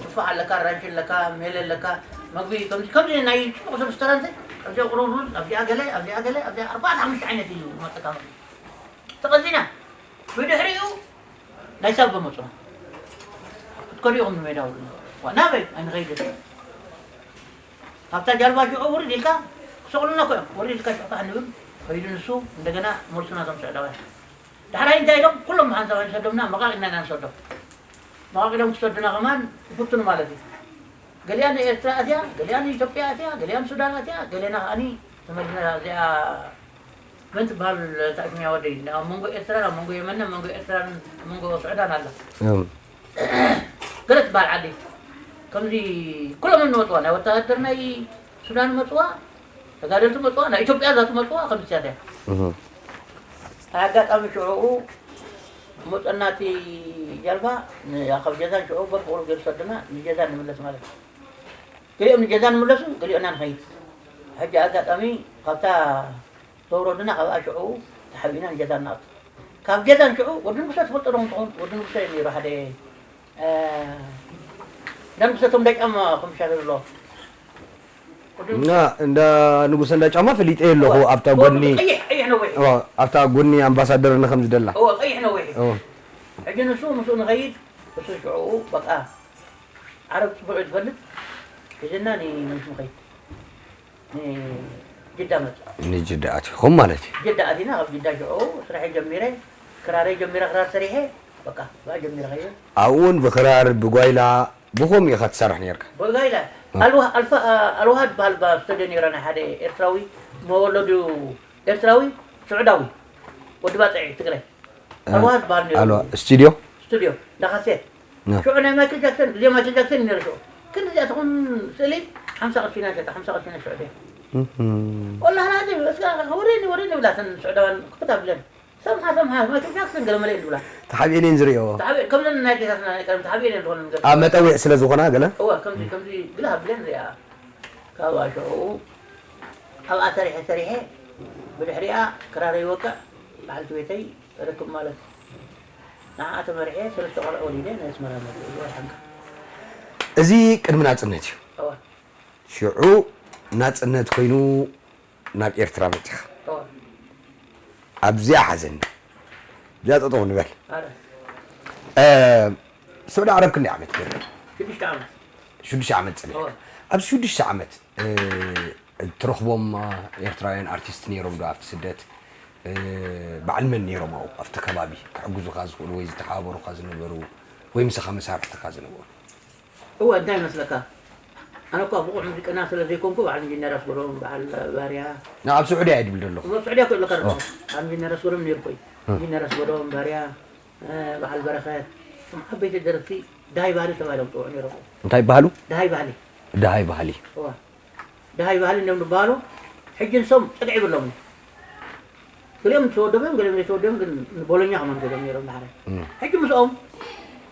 ቱፋሕ ኣለካ፣ ኣራንሺ ኣለካ፣ ሜለ ኣለካ፣ መግቢ ከምዚ፣ ከምዚ ናይ ጽቡቕ ሬስቶራንት፣ ኣብዚኣ ቁሩብ ሩዝ፣ ኣብዚኣ ገለ፣ ኣብዚኣ ገለ፣ ኣብዚኣ ኣርባዕተ ሓሙሽተ ዓይነት እዩ ዝመጸካ መግቢ። ተቐዚና። ብድሕሪኡ ናይ ሳባ መጹና። ክትከዱ ኢኹም ንሜዳ ውርዱ። ዋ፣ ናበይ? ኣይንኸይድን። ካብታ ጃልባ ሽዑ ውርድ ኢልካ፣ ክሰቕሉና እኮ እዮም። ውርድ ኢልካ ሽዑ ከዓ ንብል፣ ከይዱ ንሱ፣ እንደገና መልሱና እቶም ስዑዳውያን። ዳሕራይ እንታይ ኢሎም? ኩሎም ብሓንሳብ ኣይንሰዶምና፣ መቓቒልና ኢና ንሰዶም። መቓቒሎም ክሰዱና ከማን ይፍትኑ ማለት እዩ። ገሊኣ ንኤርትራ ኣትያ፣ ገሊኣ ንኢትዮጵያ ኣትያ፣ ገሊኣ ንሱዳን ኣትያ፣ ገሌና ከዓኒ ተመሊስና እዚኣ መን ትበሃል እታ ሽም እያ ወደይ? ኣብ መንጎ ኤርትራን ኣብ መንጎ የመንን፣ ኣብ መንጎ ኤርትራን ኣብ መንጎ ስዑዳን ኣላ። እም። ገለ ትበሃል ዓዲ። ከምዚ ኩሎም እዮም ዝመጽዋ። ናይ ወተሃደር ናይ ሱዳን መጽዋ፣ ተጋደልቲ መጽዋ፣ ናይ ኢትዮጵያ ዛቱ መጽዋ፣ ከምዚ እያ። እም። ኣጋጣሚ ሽዑኡ መጸና እቲ ጃልባ፣ ን-፣ ካብ ጀዛን ሽዑ በብቑሩብ ገይሩ ሰዱና፣ ንጀዛን ንምለስ ማለት እዩ። ገሊኦም ንጀዛን ንምለሱ፣ ገሊኦና ንኸይድ። ሕጂ ኣጋጣሚ ካብታ ዘውረዱና፣ ካብኣ ሽዑ ተሓቢእና ንጀዛን ንኣቱ። ካብ ጀዛን ሽዑ ወዲ ንጉሰ ትፈልጦ ዶ ትኸውን? ወዲ ንጉሰ እዩ ነይሩ ሓደ፣ እ፣ እንዳ ንጉሰ እቶም እንዳ ጫማ ኮምሻ ዘሎ። ወዲ ንጉሰ። እና እንዳ ንጉሰ እንዳ ጫማ ፈሊጠ ኣለኹ፣ እዋ። ኣብታ እዋ፣ ጎኒ፣ ቀይሕ፣ ቀይሕ ነዊሕ። እዋ፣ ኣብታ ጎኒ ኣምባሳደር ንኸም ዝደላ። እዋ፣ ቀይሕ ነዊሕ። እዋ። ሕጂ ንሱ ምስኡ ንኸይድ፣ እሱ ሽዑ በቃ ዓረብ ጽቡቕ እዩ ዝፈልጥ። ሒዝና ንመንሽ ንኸይድ። ንጅዳ መጽእ። ንጅዳ ኣቲኹም ማለት እዩ። ጅዳ ኣቲና፣ ካብ ጅዳ ሽዑ ስራሐይ ጀሚረ፣ ክራረይ ጀሚረ፣ ክራር ሰሪሐ፣ በቃ፣ ብኣ ጀሚረ ከይደ። ኣብኡ እውን ብክራር፣ ብጓይላ፣ ብኸምኡ ኢኻ ትሰርሕ ነርካ? ብጓይላ። እ። ኣልዋ-፣ ኣልፋ-፣ ኣልዋሃ ዝበሃል ባ-፣ ስቱድዮ ነይሩ፣ ናይ ሓደ ኤርትራዊ፣ መወለዱ ኤርትራዊ፣ ስዑዳዊ፣ ወዲ ባጽዕ ትግራይ። እ፣ ኣልዋሃ ዝበሃል ነይሩ። ኣልዋ-፣ ስቱድዮ? ስቱድዮ፣ እንዳ ካሴት። እ። ሽዑ ናይ ማይክል ጃክሰን፣ ግዜ ማይክል ጃክሰን ነይሩ ሽዑ። ክንዲ እዚኣትኹም ስእሊ ሓምሳ ቅርሺ ኢና ንሸጣ፣ ሓምሳ ቅርሺ ኢና ንሸጦ። እህም። ወላሂ ላዚም፣ እስከ ወሪኒ፣ ወሪኒ ይብላ እተን ስዑዳውያን ክፍት ኣብለን። ሰምሃ፣ ሰምሃ፣ ማይክል ጃክሰን ገለ መለ እዩ ዝብላ። ተሓቢኤን እየን ዝርእዮ። ተሓቢኤ-፣ ከምዘን ናይ ኣዴታትና ናይ ቀደም ተሓቢኤን እየን ዝኾነን ገለ። ኣብ መጠውዒ ስለ ዝኾና ገለ። እወ፣ ከምዚ፣ ከምዚ ግለ ኣብለን እዚኣ። ካብ ኣሸዑ ኣብኣ ሰሪሐ፣ ሰሪሐ፣ ብድሕሪኣ ክራረይ ይወቅዕ፣ በዓልቲ ቤተይ ርክብ ማለት እዩ። ንዓኣ ተመርዕየ፣ ሰለስተ ቆልዑ ወሊደ፣ ናይ ኣስመራ መርዑ፣ እዚኣ ሓንካ። እዚ ቅድሚ ናጽነት እዩ። እወ። ሽዑ ናጽነት ኮይኑ ናብ ኤርትራ መጺኻ። እወ። ኣብዚኣ ሓዘኒ። ኣብዚኣ ጠጠው ንበል። ኣረ። እ፣ ስዑዲ ዓረብ ክንደይ ዓመት ገይርካ? ሽዱሽተ ዓመት። ሽዱሽተ ዓመት ጸኒሕካ። እወ። ኣብዚ ሽዱሽተ ዓመት፣ እ፣ እትረኽቦም፣ እ፣ ኤርትራውያን ኣርቲስት ነይሮም ዶ ኣብቲ ስደት? እ፣ በዓል መን ነይሮም ኣብኡ፣ ኣብቲ ከባቢ ክሕግዙኻ ዝኽእሉ ወይ ዝተሓባበሩኻ ዝነበሩ ወይ ምሳኻ መሳርሕትኻ ዝነበሩ? እወ፣ እንታይ ይመስለካ? ኣነ እኳ ብቑዕ ሙዚቀኛ ስለ ዘይኮንኩ፣ በዓል ኢንጂነር ኣስገዶም፣ በዓል ባርያ። ና፣ ኣብ ስዑድያ እየ ድብል ዘለኹ። ኣብ ስዑድያ እኮ ኣለካ ኦ። በዓል ኢንጂነር ኣስገዶም ነይሩ እኮ እዩ። እ። ኢንጂነር ኣስገዶም፣ ባርያ፣ እ፣ በዓል በረኸት፣ እቶም ዓበይቲ ደረፍቲ ደሃይ ባህሊ ተባሂሎም ይፅውዑ ነይሮም። እንታይ ይበሃሉ? ደሃይ ባህሊ። ደሃይ ባህሊ። እወ። ደሃይ ባህሊ እዮም ዝበሃሉ። ሕጂ ንሶም ፅግዒ ይብሎም። ገሊኦም ዝተወደቡ እዮም፣ ገሊኦም ዘይተወደቡ እዮም፣ ግን ንቦሎኛ ከማን ገሊኦም ነይሮም ዳሕራይ። እም። ሕጂ ምስኦም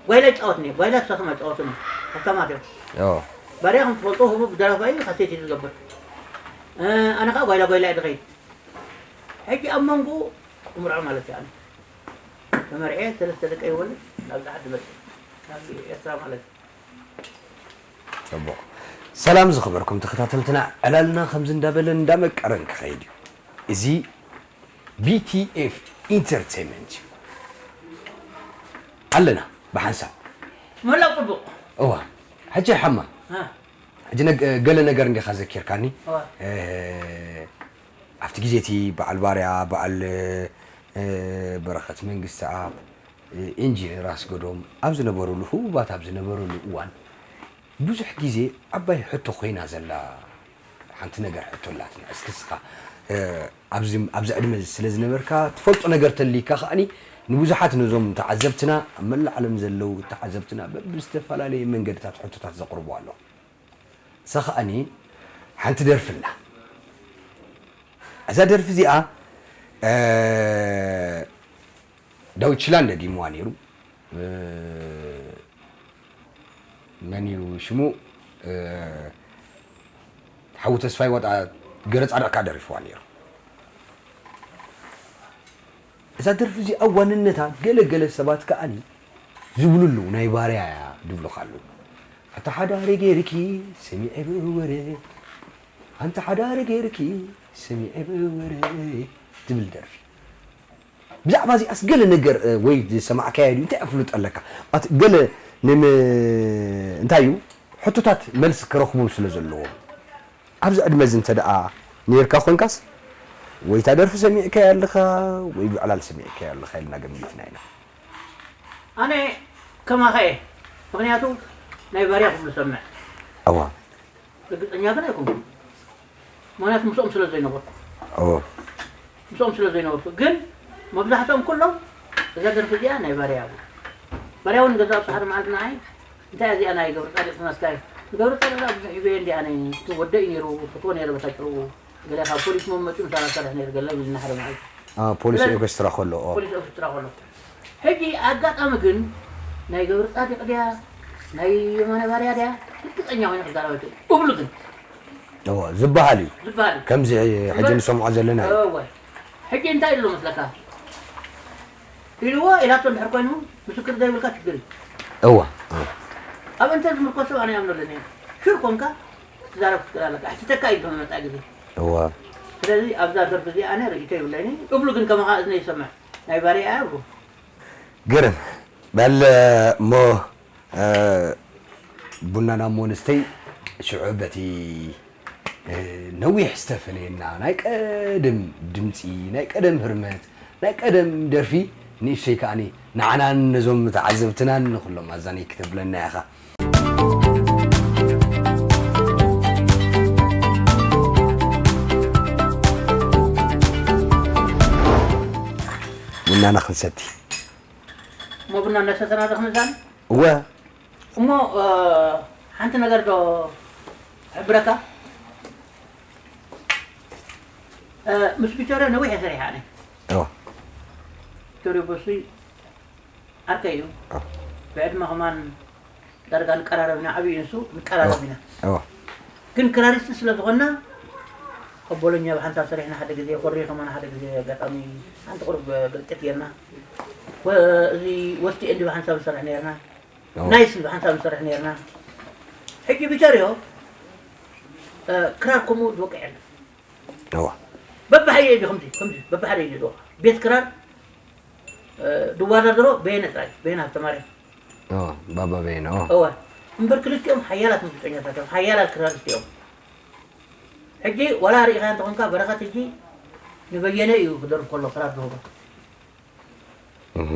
ጓይላ ይጫወት ነይሩ። ጓይላ ክሳቶም ኣይጫወቱን እዮም። ሃብታማት እዮም። ኦ። ባርያ ከም ትፈልጦ ህቡብ ደራፋይ እዩ፣ ካሴት እዩ ዝገብር። እ፣ ኣነ ከዓ ጓይላ ጓይላ እየ ዝኸይድ። ሕጂ ኣብ መንጎ እምርዖ ማለት እዩ ኣነ። ተመርዕየ፣ ሰለስተ ደቀይ ይወልድ፣ ናብዚ ዓዲ መፅእ። ናብ ኤርትራ ማለት እዩ። ጽቡቕ። ሰላም ዝኸበርኩም ተኸታተልትና፣ ዕላልና ከምዚ እንዳበለ እንዳመቀረን ክኸይድ እዩ። እዚ ቢ ቲ ኤፍ ኢንተርቴይንመንት እዩ። ኣለና ብሓንሳብ። መላእ ጽቡቕ። እዋ፣ ሕጂ ሓማ። እ። ሕጂ ነግ-፣ ገለ ነገር እንዲኻ ዘኪርካኒ። እዋ። እ፣ ኣብቲ ግዜ እቲ በዓል ባርያ፣ በዓል፣ እ፣ በረኸት መንግስተኣብ፣ እ፣ ኢንጂነር ኣስገዶም ኣብ ዝነበሩሉ፣ ህቡባት ኣብ ዝነበሩሉ እዋን፣ ብዙሕ ግዜ ዓባይ ሕቶ ኮይና ዘላ ሓንቲ ነገር ሕቶ ኣላትና። እስኪ እስኻ፣ እ፣ ኣብዚ፣ ኣብዚ ዕድመ ስለ ዝነበርካ፣ ትፈልጦ ነገር ተልይካ ከኣኒ ንብዙሓት ነዞም ተዓዘብትና፣ ኣብ መላእ ዓለም ዘለዉ ተዓዘብትና በብዝተፈላለየ መንገድታት ሕቶታት ዘቕርቡ ኣለዉ። እሳ ከኣኒ ሓንቲ ደርፊ ኣላ። እዛ ደርፊ እዚኣ፣ እ፣ ዳዊት ችላን ደጊምዋ ነይሩ። እ፣ መን እዩ ሽሙ? እ፣ ሓዉ ተስፋይ ዋጣ ገረ ጻድቕ ከኣ ደሪፍዋ ነይሩ። እዛ ደርፊ እዚኣ ዋንነታ ገለ ገለ ሰባት ከኣኒ ዝብሉ ኣለዉ፣ ናይ ባርያ እያ ዝብሉኻ ኣለዉ። ኣታ ሓዳሪ ገይርኪ ሰሚዐ ብወረ ኣንታ ሓዳሪ ገይርኪ ሰሚዐ ብወረ ትብል ደርፊ። ብዛዕባ እዚኣስ ገለ ነገር ወይ ዝሰማዕካያ ድዩ እንታይ ኣፍልጦ ኣለካ? ኣት ገለ ንም እንታይ እዩ ሕቶታት መልሲ ክረኽቡ ስለ ዘለዎ ኣብዚ ዕድመ እዚ እንተ ደኣ ነርካ ኮንካስ ወይ እታ ደርፊ ሰሚዕካያ ኣለኻ ወይ ብዕላል ሰሚዕካያ ኣለኻ ኢልና ገሚትና ኢና። ኣነ ከማኻ እየ። ምኽንያቱ ናይ ባርያ ኩሉ ሰምዕ። እዋ። ርግጸኛ ግን ኣይኮንኩን። ምኽንያቱ ምስኦም ስለ ዘይነበርኩ። እዎ። ምስኦም ስለ ዘይነበርኩ። ግን መብዛሕትኦም ኩሎም እዛ ደርፊ እዚኣ ናይ ባርያ እያ። ባርያ እውን ገዛእ ኣብቲ ሓደ መዓልቲ ንዓይ እንታይ እዚኣ ናይ ገብረጻድቕ ተመስጋይ ንገብረጻድቕ ደኣ ብዙሕ ሂበዮ እንዲ ኣነ እቲ ወደይ ነይሩ ፈትዎ ነይረ በታ ጭርኡ ገለ ካብ ፖሊስ መመፂኡ ምሳና ሰርሕ ነይሩ ገለ ኢልና ሓደ መዓልቲ ኣዎ፣ ፖሊስ ስለዚ- ኦርኬስትራ ከሎ ኦ። ፖሊስ ኦርኬስትራ ከሎ ሕጂ ኣጋጣሚ ግን ናይ ገብረጻድቕ ድያ ናይ የማነ ባርያ ድያ ርግፀኛ ኮይነ ክዛረብ ኣይክእል እብሉ ግን እዎ፣ ዝበሃል እዩ። ዝበሃል እዩ። ከምዚ ሕጂ ንሰምዖ ዘለና እዩ። እወ። ሕጂ እንታይ ኢሉ መስለካ ኢልዎ ኢላቶ እንድሕር ኮይኑ ምስክር ዘይብልካ ሽግር እዩ። እዋ። ኣብ እንተ ዝምርኮስ ሰብ ኣነ ይኣምነሉ እየ። ሽር ኮንካ ክትዛረብ ክትክእል ኣለካ። ኣሕቲተካ እዩ ዝመጣ ግዜ። እዋ። ስለዚ ኣብዛ ደርፊ እዚኣ ኣነ ርእይቶ ይብለይን እዩ። እብሉ ግን ከማኻ እዝነ ይሰምዕ። ናይ ባርያ እያ እብሉ። ግርም። በል እሞ ቡናና እሞ ንስተይ ሽዑ በቲ ነዊሕ ዝተፈለየና ናይ ቀደም ድምፂ ናይ ቀደም ህርመት ናይ ቀደም ደርፊ ንእሽተይ ከዓኒ ንዓናን ነዞም ተዓዘብትናን ንኩሎም ኣዛነይ ክተብለና ኢኻ። ቡናና ክንሰቲ እሞ ቡና እናሰተና ዶ ክንዛን እወ እሞ ሓንቲ ነገር ዶ ሕብረካ ምስ ቢቸርዮ ነዊሕ እየ ሰሪሐ ኣነ ኦ ቢቸርዮ በሱይ ዓርከይ እዩ ኦ ብዕድመ ከማን ዳርጋ ንቀራረብ ኢና ዓብዪ ንሱ ንቀራረብ ኢና ኦ ግን ክራሪስት ስለ ዝኾንና ኣብ ቦሎኛ ብሓንሳብ ሰሪሕና ሓደ ግዜ ኮሪ ከማን ሓደ ግዜ ኣጋጣሚ ሓንቲ ቁሩብ ግልጥት ጌርና እዚ ወስቲ ኤንድ ብሓንሳብ ንሰርሕ ነርና ናይስ ብሓንሳብ ንሰርሕ ነርና ሕጂ ቢቸርዮ ክራር ከምኡ ዝወቅዕ የለን እዋ በብሓደ ኢሉ ከምዚ ከምዚ በብሓደ ኢሉ ዝወቅዕ ቤት ክራር ዝወዳደሮ በየነ ጥራይ በየነ ሃብተማርያም እዋ ባባ በየነ እዋ እዋ እምበር ክልቲኦም ሓያላት ሙዚቀኛታት እዮም ሓያላት ክራሪስት እዮም ሕጂ ዋላ ርኢኻ እንተኾንካ በረኸት ሕጂ ንበየነ እዩ ክደርፍ ከሎ ክራር ዝህቦ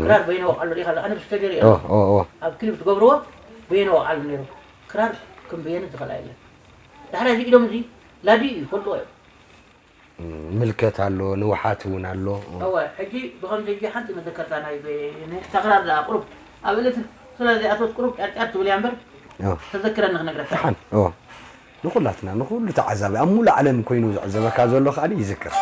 ክራር በይነ ወቃሉ ሪኢኻ ኣለኻ ኣነ ብስተጀሪ እየ ኣብ ክሊፕ ትገብርዎ በይነ ወቃሉ ነይሩ ክራር ከም በየነ ዝኸልኣ የለን ዳሕራይ እዚ ኢዶም እዚ ላዲ እዩ ይፈልጥዎ እዮም ምልከት ኣሎ ንውሓት እውን ኣሎ እወ ሕጂ ብኸምዚ ሕጂ ሓንቲ መዘከርታ ናይ በየነ እታ ክራር ደኣ ቁሩብ ኣብ እለት ስለዚ ኣቶት ቁሩብ ጫርጫር ትብል እያ እምበር ተዘክረኒ ክነግረካ ደሓን እወ ንኹላትና ንኹሉ ተዓዛቢ ኣብ ሙሉእ ዓለም ኮይኑ ዝዕዘበካ ዘሎ ከኣ ይዝክር።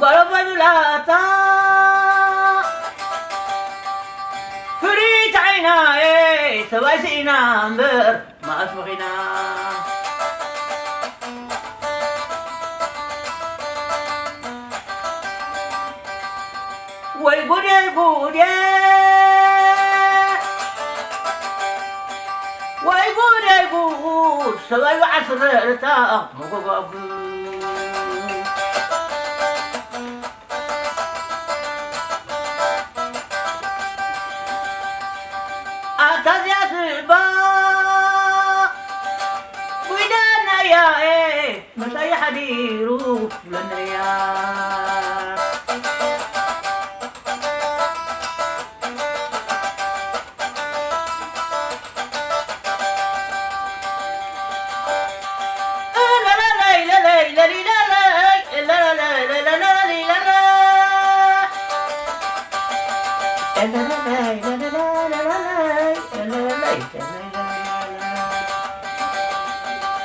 ጓል ኣባይ ብላታ ፍሪት ዓይናየ ሰብኣይ ስኢና እምበር መኣስ መኺና ወይ ጉዴ ጉዴ ወይ ጉደይ ጉድ ሰብኣይ በዓል ስረ ርታ መጎጓጉ ኣታ እዚኣ ስባ ጉይዳና እያ ምሳይ ሓዲሩ ትብለኒ እያ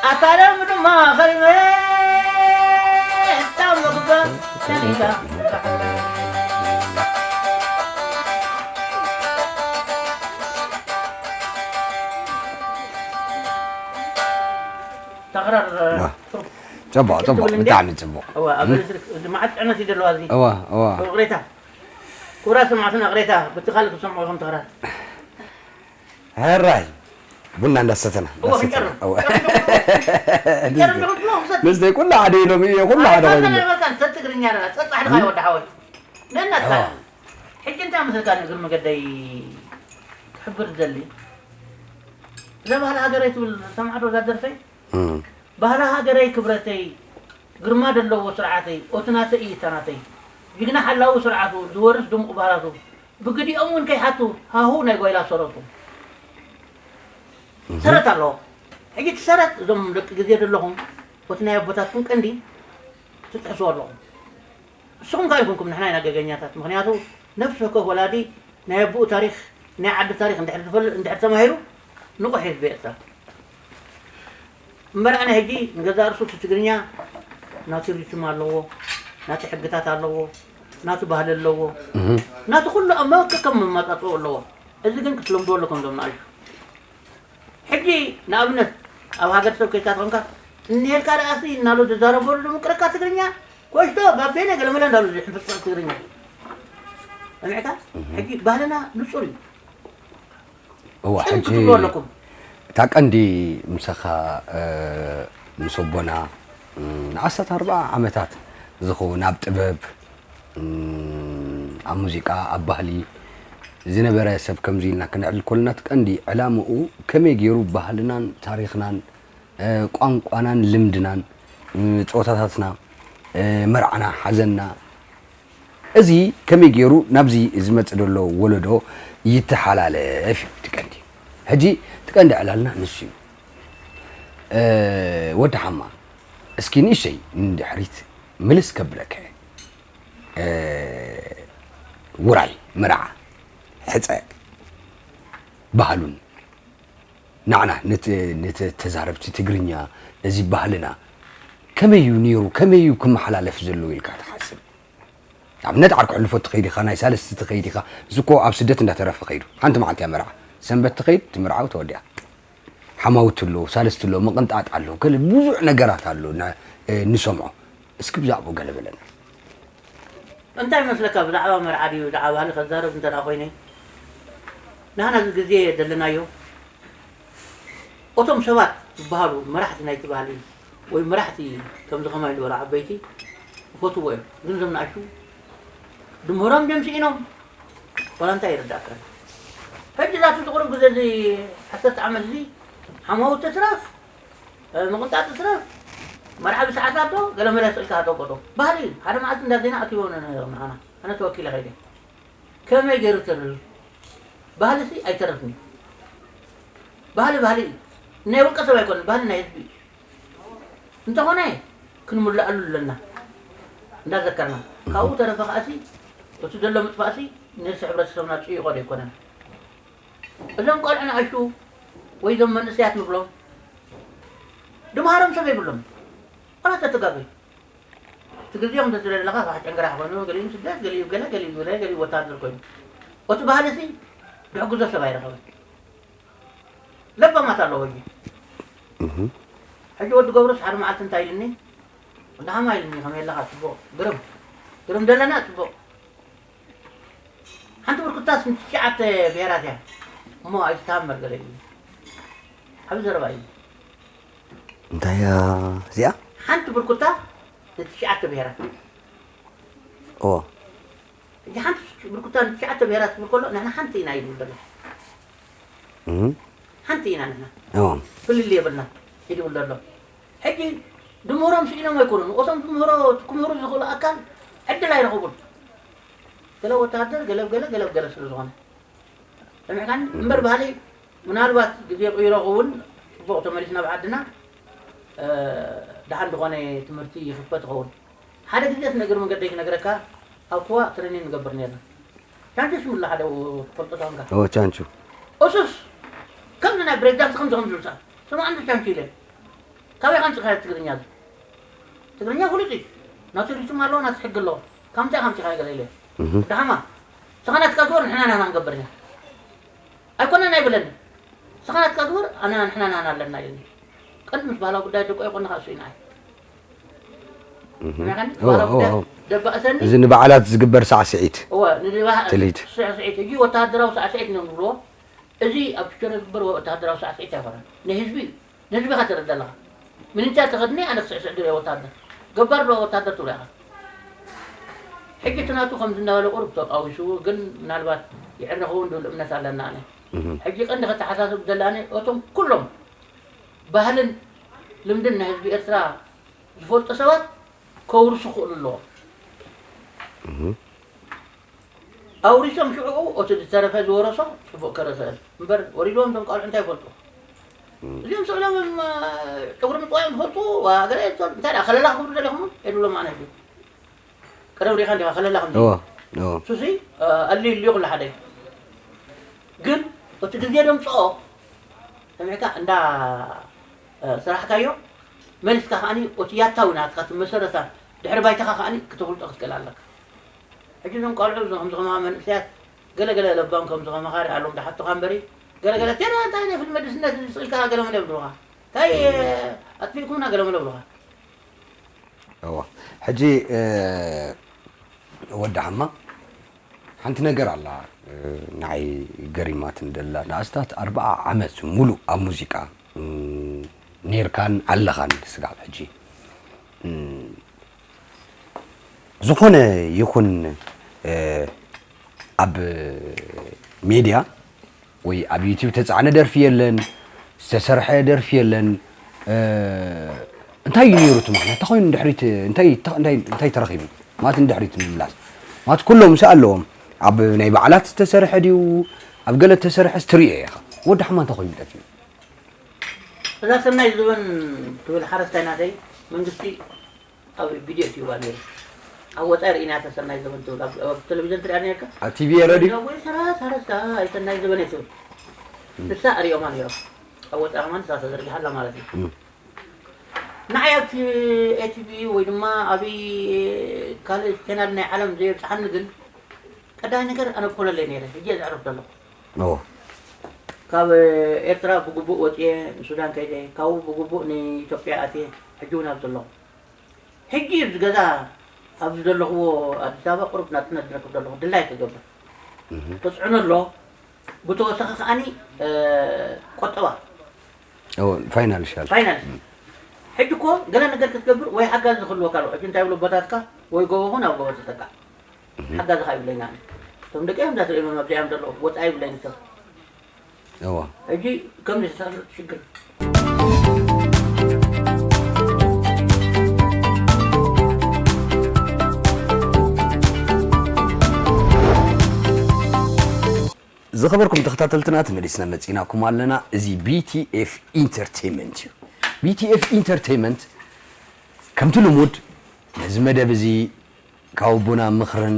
ኣካሎም ድማ ኸሪመ፣ ካብ መጉባ ሰኒጋ ተቕረር። ዋ። ጽቡቕ፣ ጽቡቕ፣ ትብል እንዴ? ብጣዕሚ ጽቡቕ። እዋ፣ ኣብ እም? ኤሌክትሪክ፣ እዚ መዓት ዕነት እዩ ዘለዋ እዚ። እዋ፣ እዋ። እቕሬታ። ክቡራት ሰማዕትና፣ እቕሬታ፣ በቲ ካልእ ክትሰምዑ ኢኹም ተቕረር። ሕራይ ቡና እንዳሰተና፣ እዋ፣ እንዳሰተና። ክንጨርም። እዋ። ክንጨርም ዶ ክትብሎ፣ ክሰቲ? መስተይ ኩሉ ሓደ ኢሎም፣ እየ ኩሉ ሓደ ኣይኮነን ኮይኑ። ኣይበልካን፣ ሰብ ትግርኛ ደኣ፣ ጸጻሕ ድኻ እም? ወዲ ሓወይ። ነናትካ። እዋ። ሕጂ እንታይ መስልካ ንእግሪ መገደይ ክሕብር ዝደሊ? እዛ ባህሊ ሃገረይ ትብል ሰማዕዶ እዛ ደርፈይ? እም። ባህሊ ሃገረይ ክብረተይ፣ ግርማ ደለዎ ስርዓተይ፣ ኦቲ ናተይ እዩ እታ ናተይ። ጅግና ሓላዊ ስርዓቱ፣ ዝወርስ ድሙቕ ባህላቱ፣ ብግዲኦም እውን ከይሓቱ፣ ሃሁ ናይ ጓይላ ሰረቱ። እህ። ሰረት ኣለዎ። ሕጂ እቲ ሰረት፣ እዞም ደቂ ግዜ ዘለኹም፣ ኦቲ ናይ ኣቦታትኩም ቀንዲ ትጥሕስዎ ኣለኹም። ንስኹም ከኣ ኣይኮንኩም ንሕና ኢና ገገኛታት። ምኽንያቱ ነፍሲ ወከፍ ወላዲ ናይ ኣቦኡ ታሪኽ፣ ናይ ዓዱ ታሪኽ እንድሕር ዝፈልጥ፣ እንድሕር ተማሂሩ ንቑሕ ህዝቢ ኤርትራ። እምበር ኣነ ሕጂ ንገዛእ ርእሱ እቲ ትግርኛ ናቱ ሪትም ኣለዎ፣ ናቱ ሕግታት ኣለዎ፣ ናቱ ባህሊ ኣለዎ፣ እህ። ናቱ ኩሉ ኣብ መ-፣ ከከም መመጻጽኦ ኣለዎ። እዚ ግን ክትለምድዎ ኣለኩም እዞም ንኣሽቱ። ሕጂ ንኣብነት ኣብ ሃገር ሰብ ከይድካ ተኾንካ፣ እኒሄልካ ደኣሲ እናሉ ዝዛረበሉ ዝምቅረካ ትግርኛ፣ ኮሽቶ፣ ባቤነ፣ ገለመለ እንዳሉ ዝሕንፍጽ ትግርኛ። ሰሚዕካ? እህ። ሕጂ ባህልና ንጹር እዩ። እዋ፣ ጽን ሕጂ ክትብሉ ኣለኩም። እታ ቀንዲ ምሳኻ፣ እ፣ ምስ ኣቦና፣ እ፣ ንዓሰርተ ኣርባዓ ዓመታት ዝኸውን ኣብ ጥበብ፣ እ፣ ኣብ ሙዚቃ፣ ኣብ ባህሊ ዝነበረ ሰብ ከምዚ ኢልና ክነዕልል ከለና፣ እቲ ቀንዲ ዕላምኡ ከመይ ገይሩ ባህልናን ታሪኽናን፣ እ፣ ቋንቋናን ልምድናን፣ እ፣ ጸወታታትና፣ እ፣ መርዓና፣ ሓዘንና፣ እዚ ከመይ ገይሩ ናብዚ ዝመጽእ ዘሎ ወለዶ ይተሓላለፍ እዩ እቲ ቀንዲ። ሕጂ እቲ ቀንዲ ዕላልና ንሱ እዩ። እ፣ ወዲ ሓማ፣ እስኪ ንእሽተይ ንድሕሪት ምልስ ከብለካ እየ። እ፣ ውራይ፣ መርዓ፣ ሕጸ፣ ባህሉን፣ ንዓና ነት-፣ ነት-፣ ተዛረብቲ ትግርኛ፣ ነዚ ባህልና ከመይ እዩ ነይሩ፣ ከመይ እዩ ክመሓላለፍ ዘለዎ ኢልካ ትሓስብ? ኣብነት ዓርኪ ሕልፎ ትኸይድ ኢኻ፣ ናይ ሳልስቲ ትኸይድ ኢኻ፣ እዚ እኮ ኣብ ስደት እንዳተረፈ ከይዱ፣ ሓንቲ መዓልቲ እያ መርዓ፣ ሰንበት ትኸይድ፣ ትምርዓው፣ ተወዲኣ። ሓማውቲ ኣለዉ፣ ሳልስቲ ኣለዉ፣ ምቕንጣጥ ኣለዉ፣ ገለ ብዙሕ ነገራት ኣሎ ን-፣ እ፣ ንሰምዖ። እስኪ ብዛዕባኡ ገለ በለና። እንታይ ይመስለካ፣ ብዛዕባ መርዓ ድዩ ብዛዕባ ባህሊ ከዛረብ እንተ ደኣ ኮይነ፣ ንሕና እዚ ግዜ ዘለናዮ፣ እቶም ሰባት ዝበሃሉ መራሕቲ ናይቲ ባህሊ ወይ መራሕቲ ከምዚ ከማይ ዝበሉ ዓበይቲ ይፈትዎ እዮም። ግን እዞም ንኣሽቱ ድምህሮም ድዮም ስኢኖም? ዋላ እንታይ ይርዳእካ? ሕጂ እዛ ኣብዚ ቁሩብ ግዜ እዚ ዓሰርተ ዓመት እዚ ሓማውቲ ትረፍ፣ እ፣ ምቕንጣጥ ትረፍ፣ መርዓ ብሰዓት ኣሎ፣ ገለ መለ ስእልካ ኣጠውቀጦ። ባህሊ እዩ። ሓደ መዓልቲ እንዳ ዜና ኣኪቦም ነይሮም ንዓና። ኣነ ተወኪለ ከይደ። ከመይ ገይሩ ተርፍ? ባህልሲ ኣይተርፍን እዩ። ባህሊ ባህሊ እዩ። ናይ ውልቀ ሰብ ኣይኮነን፣ ባህሊ ናይ ህዝቢ እዩ። እንተኾነ ክንምልኣሉ ኣለና እንዳዘከርና። ካብኡ ተረፈ ከኣሲ እቲ ዘሎ ምጥፋእሲ ነዚ ሕብረተሰብና ጽይቆ ዶ ኣይኮነን? እዞም ቆልዑ ንኣሽቱ ወይ እዞም መንእሰያት ንብሎም ድምሃሮም ሰብ የብሎም። ዋላ ተተጋገዩ። እቲ ግዜ ከም ተትሪኦ ዘለኻ ከዓ ጨንገራ ኮይኑ፣ ገሊኡ ስደት፣ ገሊኡ ገለ፣ ገሊኡ ገለ፣ ገሊኡ ወታደር ኮይኑ። እቲ ባህልሲ ዝሕግዞ ሰብ ኣይረኸበን። ለባማት ኣለዎ ሕጂ። እህ። ሕጂ ወዲ ገብሩስ ሓደ መዓልቲ እንታይ ኢልኒ? ወዲ ሃማ ኢልኒ፣ ከመይ ኣለኻ? ጽቡቕ። ግርም። ግርም ደለና፣ ጽቡቕ። ሓንቲ ብርኩታስ ንትሽዓተ ብሄራት እያ። እሞ ኣይትተሃመል ገለ ኢልኒ። ዓቢ ዘረባ እዩ። እንታይ እያ እዚኣ? ሓንቲ ብርኩታ ንትሽዓተ ብሄራት። እዎ። ሕጂ ሓንቲ ብርኩታ ንትሽዓተ ብሄራት ክብል ከሎ፣ ንሕና ሓንቲ ኢና ኢሉ ዘሎ። እም። ሓንቲ ኢና ንሕና። እዎ። ፍልልይ የብልና ኢሉ ዘሎ። ሕጂ ድምህሮም ስኢኖም ኣይኮኑን። ንኦቶም ድምህሮ፣ ክምህሩ ዝኽእሉ ኣካል ዕድል ኣይረኸቡን። ገለ ወተሃደር፣ ገለ ገለ፣ ገለ ገለ ስለ ዝኾነ። ሰሚዕካኒ? እምበር ባህሊ ምናልባት ግዜ ቅይሮ ክኸውን ጽቡቕ ተመሊስና ኣብ ዓድና፣ እ፣ ደሓን ዝኾነ ትምህርቲ ይኽፈት ይኸውን። ሓደ ግዜ እቲ እግሪ መንገደይ ክነግረካ፣ ኣብ ኩዋ ትሬኒን ንገብር ነይርና። ቻንቹ ስምላ ሓደ ትፈልጦ ተኾንካ። ኦ፣ ቻንቹ። እሱስ ከምዚ ናይ ብሬክዳንስ ከምዚ ከምዚ ዝብል ሰዓት፣ ስማዕ እንዶ ቻንቹ ኢለ። ካበይ ከምፅኻዮ ትግርኛ እዚ? ትግርኛ ፍሉጥ እዩ። ናቱ ሪትም ኣለዎ፣ ናቱ ሕጊ ኣለዎ። ካብ ምንታይ ከምፂኻዮ ገለ ኢለ። እህ። ደሓማ፣ ንስኻ ናትካ ግበር፣ ንሕና ናህና ክንገብር ኢና። ኣይኮነን ኣይብለኒ። ንስኻ ናትካ ግበር፣ ኣነ ንሕና ናህና ኣለና ኢልኒ። ቀንዲ ምስ ባህላዊ ጉዳይ ደቆ ኣይኮንኻ እሱ ኢና። እህ። ንሕና ቀንዲ እዎ፣ ባህላዊ እዎ፣ ጉዳይ እዎ። ደባእሰኒ። እዚ ንበዓላት ዝግበር ሳዕስዒት። እወ፣ ንድባህ ትልሂት። ስዕስዒት። ሕጂ ወተሃደራዊ ሳዕስዒት ኢና ንብልዎ። እዚ ኣብ ፕሪቶርያ ዝግበር ወተሃደራዊ ሳዕስዒት ኣይኮነን። ንህዝቢ እዩ። ንህዝቢ ኢኻ ተረዳ ኣለኻ። ሚኒተር ተኸድኒ ኣነ ክስዕስዕ ድልየ ወታደር። ገባር ዶ ወታደር ትብሎ ኢኻ። ሕጂ እቲ ናቱ ከምዚ እናበለ ቁሩብ ተቃዊሱ፣ ግን ምናልባት ይዕረ ክኸውን ዝብል እምነት ኣለና ኣነ። እህ። ሕጂ ቀንዲ ከተሓሳስብ ዘለኒ እቶም ኩሎም ባህልን ልምድን ናይ ህዝቢ ኤርትራ ዝፈልጡ ሰባት ከውርሱ ክኽእሉ ኣለዎም። እህ። ኣውሪሶም ሽዑ እቲ ዝተረፈ ዝወረሶ ጽቡቕ ከረሰ እምበር ወሪድዎም እዞም ቆልዑ እንታይ ይፈልጡ? እም። እዚኦም ስቕ ኢሎም፣ እ፣ ጨጉሪ ምጥዋዮም ዝፈልጡ፣ ዋ፣ ገለ ይፈልጡ። እንታይ ደኣ ከለላ ክብሉ ደሊኹም? የድሎም ኣነ ሕጂ። ቀደም ሪኢኻ እንዲኻ ከለላ ከምዚ። እዎ፣ እዎ። ሱሲ፣ እ፣ ኣልዩ ኣልዩ ኩሉ ሓደ እዩ። ግን እቲ ግዜ ደምጽኦ ሰሚዕካ እንዳ፣ እ፣ ሰራሕካዮ መሊስካ ከኣኒ እቲ ያታዊ ናትካ እቲ መሰረታ ድሕሪ ባይታኻ ከኣኒ ክተፍልጦ ክትክእል ኣለካ። ሕጂ እዞም ቆልዑ እዞም ከምዚ ከማኻ መንእሰያት ገለ ገለ ለባም ከምዚ ከማኻ ርኣሎም ዝሓቱኻ እምበሪ፣ ገለ ገለ ቴራ እንታይ ናይ ፊልም መድስነት እዚ ስቕ ኢልካ ገለ መለ ይብሉኻ። እንታይ ኣጥፊእኩምና ገለ መለ ይብሉኻ። እዋ። ሕጂ፣ እ፣ ወዲ ሓማ ሓንቲ ነገር ኣላ፣ እ፣ ንዓይ ገሪማትን ደላ። ንኣስታት ኣርብዓ ዓመት ሙሉእ ኣብ ሙዚቃ፣ እ፣ ኔርካን ኣለኻን ስጋብ ሕጂ። እ፣ ዝኾነ ይኹን፣ እ፣ ኣብ ሜድያ ወይ ኣብ ዩቲዩብ ተጻዕነ ደርፊ የለን፣ ዝተሰርሐ ደርፊ የለን። እ፣ እንታይ እዩ ነይሩ እቲ ምኽንያት? እንታይ ኮይኑ ንድሕሪት፣ እንታይ፣ እንታይ፣ እንታይ ተረኺቡ? ማለት ንድሕሪት ምምላስ። ማለት ኩሎም ምስ ኣለዎም ኣብ ናይ በዓላት ዝተሰርሐ ድዩ? ኣብ ገለ ተሰርሐ ስትሪኦ ኢኻ። ወዲ ሓማ እንታይ ኮይኑ ጠፊኡ? እዛ ሰናይ ዘበን ትብል ሓረስታይ ናተይ መንግስቲ ኣብ ቪድዮ እትይዋ ነይሩ። ኣብ ወጻኢ ርኢናያ እታ ሰናይ ዘበን ትብል ኣብ፣ ኣብ ቴሌቪዥን ትሪኣ ነይርካ? ኣብ ቲቪ ሬድዮ? ወይ ሰራ-፣ ሰራ-፣ ሰራ-፣ ሰናይ ዘበን እየ ትብል። እም። ንሳ ርእዮማ ነይሮም። ኣብ ወጻኢ ከማን ንሳ ተዘርጊሓ ኣላ ማለት እዩ። እም። ንዓይ ኣብቲ ኤቲቪ ወይ ድማ ኣብ ካልእ ቻናል ናይ ዓለም ዘየብጽሓኒ ግን ቀዳማይ ነገር ኣነ ኮለለይ ነይረ። ሕጂ እየ ዘዕርፍ ዘለኹ። እዎ። ካብ ኤርትራ ብግቡእ ወጽየ ንሱዳን ከይደ፣ ካብኡ ብግቡእ ንኢትዮጵያ ኣትየ፣ ሕጂ እውን ኣብዚ ዘለኹ። ሕጂ ኣብዚ ገዛ ኣብዚ ዘለኽዎ ኣዲስ ኣበባ ቁሩብ ናጽነት ዝረክብ ዘለኹ ድላይ ክገብር። እህ። ተጽዕኖ ኣሎ። ብተወሳኺ ከኣኒ፣ እ፣ ቆጠባ። እዎ፣ ፋይናንሻል። ፋይናንስ። እም። ሕጂ እኮ ገለ ነገር ክትገብር ወይ ሓጋዚ ዝኽልወካ ኣሎ። ሕጂ እንታይ ይብሉ ኣቦታትካ ወይ ጎቦ ኹን ኣብ ጎቦ ተጠቃዕ። እህ። ሓጋዚ ኸኣ ይብለና። እቶም ደቂ እዮም እንዳትርእዮም ኣብዚኦም ዘለዉ። ወጻኢ ይብለኒ ሰብ። እዋ። ሕጂ ከምዚ ዝተሰርሑ ሽግር። ዝኸበርኩም ተኸታተልትና ተመሊስና መጺናኩም ኣለና። እዚ ቢ ቲ ኤፍ ኢንተርቴይመንት እዩ። ቢ ቲ ኤፍ ኢንተርቴይመንት ከምቲ ልሙድ ነዚ መደብ እዚ ካብ ኣቦና ምኽርን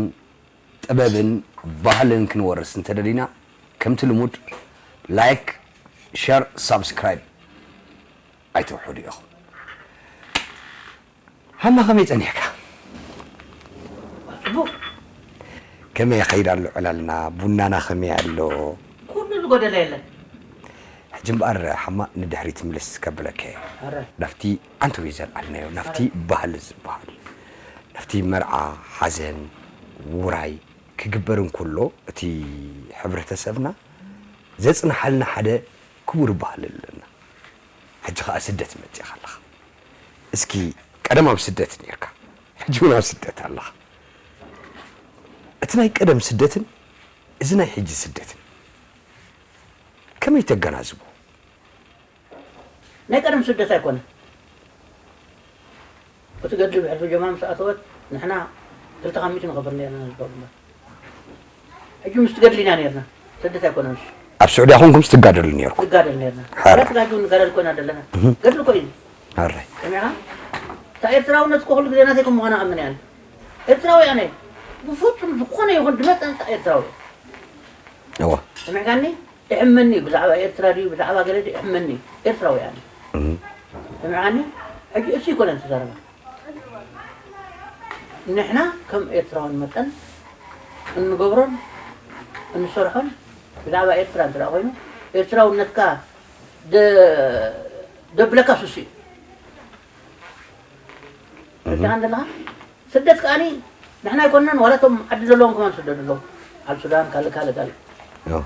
ጥበብን ባህልን ክንወርስ እንተደሊና፣ ከምቲ ልሙድ ላይክ፣ ሸር፣ ሳብስክራይብ ኣይትውሕዱ ኢኹም። ሃና ከመይ ጸኒሕካ? ጽቡቕ። ከመይ ይኸይድ ኣሎ ዕላልና? ቡናና ከመይ ኣሎ? ኩሉ ዝጎደለ የለን። ሕጂ እምበኣር ሓማ ንድሕሪት ምልስ ከብለካ እየ። ኣረ። ናብቲ ዓንተው ዘልዓልናዮ፣ ናብቲ ኣረ። ባህሊ ዝበሃል፣ ናብቲ መርዓ፣ ሓዘን፣ ውራይ ክግበር እንከሎ፣ እቲ ሕብረተሰብና ዘጽንሓልና ሓደ ክቡር ባህሊ ኣለና። ሕጂ ኸኣ ስደት መጺእካ ኣለኻ። እስኪ ቀደም ኣብ ስደት ኔርካ፣ ሕጂ እውን ኣብ ስደት ኣለኻ። እቲ ናይ ቀደም ስደትን እዚ ናይ ሕጂ ስደትን ከመይ ተገናዝቦ? ናይ ቀደም ስደት ኣይኮነን። እቲ ገድሊ ብሕልፊ ጀማ ምስ ኣተወት ንሕና ክልተ ካብ ሚእቲ ንኸብር ኔርና ዝበሉ እምበር። ሕጂ ምስ ትገድል ኢና ኔርና። ስደት ኣይኮነን እሱ። ኣብ ስዑድያ ኮንኩም ትጋደሉ ኔርኩም? ንጋደል ኔርና። ሓራ። ስጋጁ ንጋደል ኮይና ዘለና። እህ። ገድሊ እኮ እዩ። ሓራይ። ሰሚዕኻ? እታ ኤርትራውነት እኮ ኩሉ ግዜ ናተይ ከም ምዃና ኣምን እየ ኣነ። ኤርትራዊ ኣነ። ብፍጹም ዝኾነ ይኹን ዝመጸ እታ ኤርትራዊ። እዋ። ሰሚዕካኒ? እሕመኒ ብዛዕባ ኤርትራ ድዩ ብዛዕባ ገለ ድዩ እሕመኒ። ኤርትራዊ ኣነ። እህ። ስምዓኒ፣ ሕጂ እሱ ኣይኮነን እቲ ዘረባ። ንሕና ከም ኤርትራውያን መጠን እንገብሮን እንሰርሖን ብዛዕባ ኤርትራ እንተ ደኣ ኮይኑ፣ ኤርትራውነትካ ደ-፣ ደብለካ ሱስ እዩ። እህ። ርዳእን ዘለኻ ስደት ከኣኒ ንሕና ኣይኮንናን፣ ዋላ እቶም ዓዲ ዘለዎም ከማን ስደዱ ኣለዉ። ኣብ ሱዳን ካልእ ካልእ ካልእ። ዮ።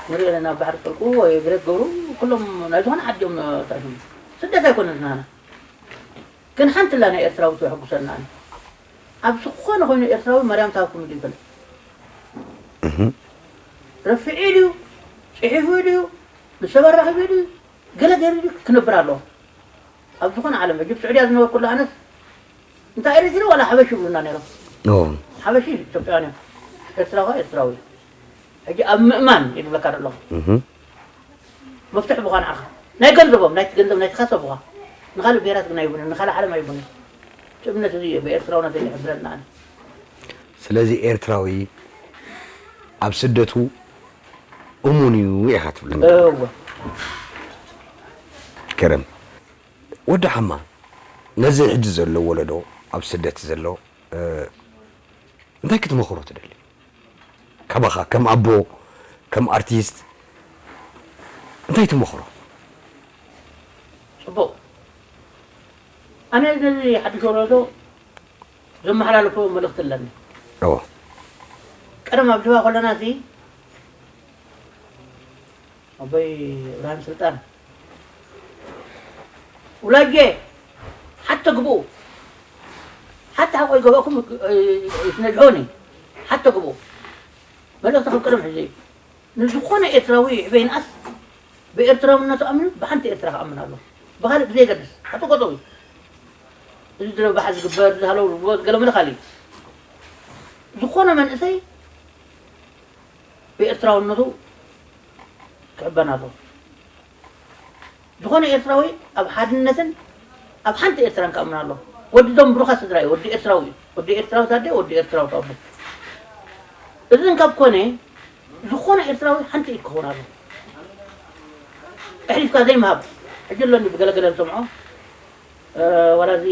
ንሪኦ ኣለና፣ ኣብ ባሕሪ ጥልቁ ወይ ግሬት ገብሩ፣ ኩሎም ናይ ዝኾነ ዓዲ እዮም ተኣትዮም። ስደት ኣይኮነን ናና። ግን ሓንቲ ኣላ ናይ ኤርትራዊ ተሕጉሰና ኣነ። ኣብ ዝኾነ ኮይኑ ኤርትራዊ ማርያም ትሃብኩም ኢሉ ይፈልጥ። እህ። ረፊዑ ድዩ፣ ጽሒፉ ድዩ፣ ንሰብ ኣራኺቡ ድዩ፣ ገለ ገይሩ ድዩ ክነብር ኣለዎ። ኣብ ዝኾነ ዓለም፣ ሕጂ ኣብ ስዑድያ ዝነበርኩሉ ኣነስ፣ እንታይ ኤሪትሪ ዋላ ሓበሽ ይብሉና ነይሮም። ኦ። ሓበሽ ኢትዮጵያውያን እዮም። ኤርትራዊ ኤርትራዊ። ሕጂ ኣብ ምእማን ይብለካ ኣለኹ። እህ። መፍትሒ ብኻ ንዓኻ። ናይ ገንዘቦም፣ ናይቲ ገንዘብ ናይቲ ካሰ ብኻ። ንኻልእ ብሄራት ግን ኣይቡንን፣ ንኻልእ ዓለም ኣይቡንን። እቲ እምነት እዚ እዩ፣ ብኤርትራውነት እዩ ዝሕብረና ኣነ። ስለዚ ኤርትራዊ ኣብ ስደቱ እሙን እዩ ኢኻ ትብለኒ። እወ። ገረም። ወዲ ሓማ፣ ነዚ ሕጂ ዘሎ ወለዶ ኣብ ስደት ዘሎ፣ እ፣ እንታይ ክትመኽሮ ትደሊ? ካባኻ ከም ኣቦ፣ ከም ኣርቲስት እንታይ ትመኽሮ? ጽቡቕ። ኣነ ነዚ ሓድሽ ወለዶ ዘመሓላልፎ መልእኽቲ ኣለኒ። እዎ። ቀደም ኣብ ጅባ ከለና እዚ ኣቦይ እብራሂም ስልጣን፣ ውላጄ፣ ሓተ ግብኡ፣ ሓተ ሓቆይ ገበእኩም፣ እ፣ ይትነጅሆኒ፣ ሓተ ግብኡ። መልእኽቲ ካብ ቀደም ሕዚ እዩ። ንዝኾነ ኤርትራዊ ይዕበ ይንኣስ፣ ብኤርትራውነቱ ኣሚኑ ብሓንቲ ኤርትራ ክኣምን ኣለዎ። ብኻልእ ብዘየገድስ፣ ሓቱ ቀጠው እዩ። እዚ ዝረባሕ ዝግበር፣ ዝሃለው ዝግበር፣ ገለ መለ ካልእ እዩ። ዝኾነ መንእሰይ ብኤርትራውነቱ ክዕበን ኣለዎ። ዝኾነ ኤርትራዊ ኣብ ሓድነትን ኣብ ሓንቲ ኤርትራን ክኣምን ኣለዎ። ወዲ እዞም ብሩኻት ስድራ እዩ። ወዲ ኤርትራዊ እዩ። ወዲ ኤርትራዊ ታደ፣ ወዲ ኤርትራዊ ታቦ። እዚ እንካብ ኮነ፣ ዝኾነ ኤርትራዊ ሓንቲ ኢድ ክኸውን ኣለዎ። ኣሕሊፍካ ዘይምሃብ። ሕጂ ኣሎ እንዲ ብገለገለ ዝሰምዖ፣ እ፣ ዋላ እዚ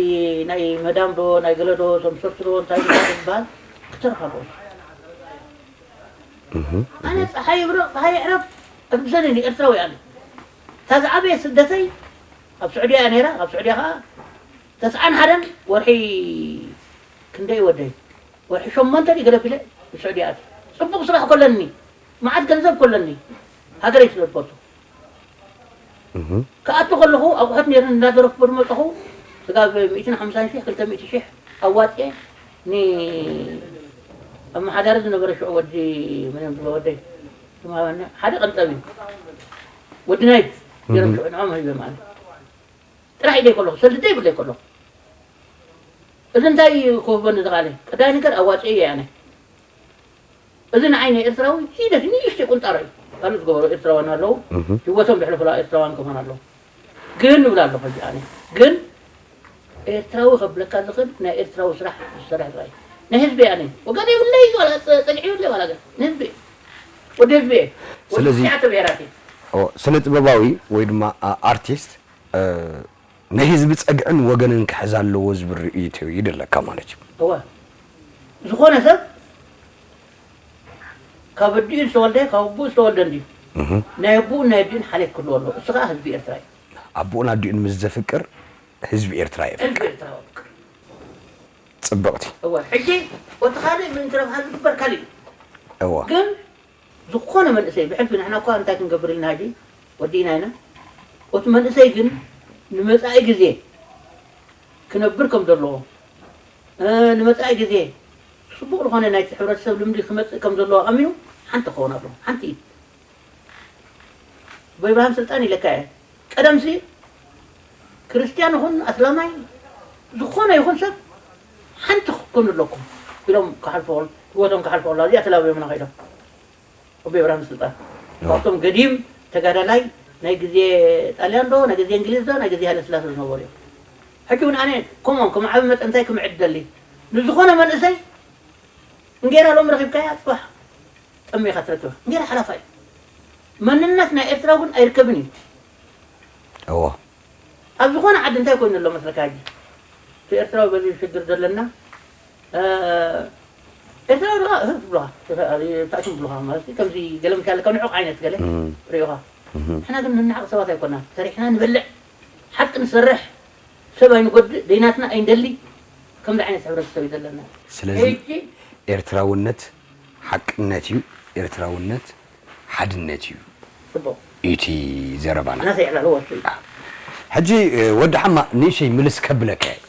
ናይ ምህዳም ዶ፣ ናይ ገለ ዶ፣ እዞም ሰርት ዶ፣ እንታይ ዶ ዝበሃል ክተርፍ ኣለዎ። እህ፣ ኣነ እህ። ጸሓይ ይብረቕ፣ ጸሓይ ይዕረብ፣ ኣይግድሰንን እዩ፣ ኤርትራዊ ኣነ። እታ ዝዓበየ ስደተይ ኣብ ስዑድያ እያ ነይራ፣ ኣብ ስዑድያ ኸኣ ተስዓን ሓደን ወርሒ ክንደይ ወደይ? ወርሒ ሸሞንተ ድዩ ገለ ቢለ ንስዑድያ ኣትየ። ጽቡቕ ስራሕ ከለኒ፣ መዓት ገንዘብ ከለኒ፣ ሃገረይ ስለ ዝፈቱ። እህ። ክኣቱ ከለኹ ኣቑሑት ነይሩኒ እንዳደረፍኩ ዝመጸኹ፣ ስጋብ ሚእትን ሓምሳን ሺሕ፣ ክልተ ሚእቲ ሺሕ ኣዋጽኤ ን-፣ ኣመሓዳሪ ዝነበረ ሽዑ ወዲ፣ መን እዮም ዝብሎ ወደይ? ስም ሃበኒ። ሓደ ቀንጠብ እዩ። ወዲ ናይብ ገይሮም እህ። ሽዑ ንዖም ሂበ ማለት። ጥራሕ ኢደይ ከለኹ፣ ሰልዲ ዘይብለይ ከለኹ። እዚ እንታይ ክህበኒ ዝኽኣለ? ቀዳይ ነገር ኣዋጽኤ እየ ኣነ። እዚ ንዓይ ናይ ኤርትራዊ ሂደት ንእሽተይ ቁንጣሮ እዩ። ካልእ ዝገበሩ ኤርትራውያን ኣለዉ። እህ። ህይወቶም ዘሕለፉላ ኤርትራውያን ክኾኑ ኣለዉ። ግን እብል ኣለኹ ሕጂ ኣነ። ግን ኤርትራዊ ከብለካ ዝኽእል ናይ ኤርትራዊ ስራሕ ዝሰርሕ ጥራይ። ናይ ህዝቢ ኣነ። ወገን የብለይ ዋላ ጸ-፣ ጸግዒ የብለይ ዋላ ገለ። ንህዝቢ። ወዲ ህዝቢ እየ። ወዲ ስለዚ ትሽዓተ ብሄራት እየ። ኦ፣ ስነ ጥበባዊ ወይ ድማ፣ ኣ-፣ ኣርቲስት፣ እ፣ ናይ ህዝቢ ጸግዕን ወገንን ክሕዝ ኣለዎ ዝብል ርእይቶ እዩ ደለካ ማለት እዩ። እወ። ዝኾነ ሰብ ካብ ኣዲኡ ዝተወልደ፣ ካብ ኣቦኡ ዝተወልደ እንድዩ። እህ። ናይ ኣቦኡን ናይ ኣዲኡን ሓልዮት ክህልዎ ኣለዎ። እሱ ኸኣ ህዝቢ ኤርትራ እዩ። ኣቦኡን ኣዲኡን ምስ ዘፍቅር ህዝቢ ኤርትራ የፍቅር። ህዝቢ ኤርትራ የፍቅር። ጽብቕቲ። እወ፣ ሕጂ ወዲ ካልእ ምእንቲ ረብሓ ዝግበር ካልእ እዩ። እወ። ግን ዝኾነ መንእሰይ ብሕልፊ ንሕና እኳ እንታይ ክንገብር ኢልና ሕጂ ወዲእና ኢና። እቲ መንእሰይ ግን ንመጻኢ ግዜ ክነብር ከም ዘለዎ፣ እ፣ ንመጻኢ ግዜ ጽቡቕ ዝኾነ ናይቲ ሕብረተሰብ ልምዲ ክመጽእ ከም ዘለዎ ኣሚኑ ሓንቲ ክኸውን ኣለዎ። ሓንቲ ኢድ። ኣቦይ እብራሂም ስልጣን ኢለካ እየ። ቀደምሲ ክርስትያን ይኹን ኣስላማይ ዝኾነ ይኹን ሰብ ሓንቲ ክትኮኑ ኣለኩም ኢሎም ክሓልፉ ከሎ፣ ህይወቶም ክሓልፉ ከሎ፣ እዚኣ ተላብዮምና ከይዶም። ኣቦይ እብራሂም ስልጣን። ኦ። ካብቶም ገዲም ተጋዳላይ ናይ ግዜ ጣልያን ዶ፣ ናይ ግዜ እንግሊዝ ዶ፣ ናይ ግዜ ሃይለስላሴ ዝነበሩ እዮም። ሕጂ እውን ኣነ ከምኦም፣ ከም ዓቢ መጠን እንታይ ክምዕድ ደሊ? ንዝኾነ መንእሰይ እንጌራ ሎም ረኺብካያ፣ ጽባሕ ጠሚኻ ትረክባ። እንጌራ ሓላፋ እዩ። መንነት ናይ ኤርትራ እውን ኣይርከብን እዩ። እዎ። ኣብ ዝኾነ ዓዲ እንታይ ኮይኑ ኣሎ መስለካ ሕጂ? እቲ ኤርትራዊ በዚ ሽግር ዘለና ኤርትራዊ ደኣ እህ ብሉኻ ታእቱም ብሉኻ ማለት ከምዚ ገለ ምሻለ ከም ንዕቕ ዓይነት ገለ ሪኦኻ። ንሕና ግን ንናዕቕ ሰባት ኣይኮናን። ሰሪሕና ንበልዕ፣ ሓቂ ንሰርሕ፣ ሰብ ኣይንጎድእ፣ ደይናትና ኣይንደሊ። ከምዚ ዓይነት ሕብረተሰብ እዩ ዘለና። ስለዚ ኤርትራውነት ሓቅነት እዩ። ኤርትራውነት ሓድነት እዩ። ጽቡቕ እቲ ዘረባና ናተይ ዕላል ወርቂ ሕጂ ወዲ ሓማ ንእሽተይ ምልስ ከብለካ እየ።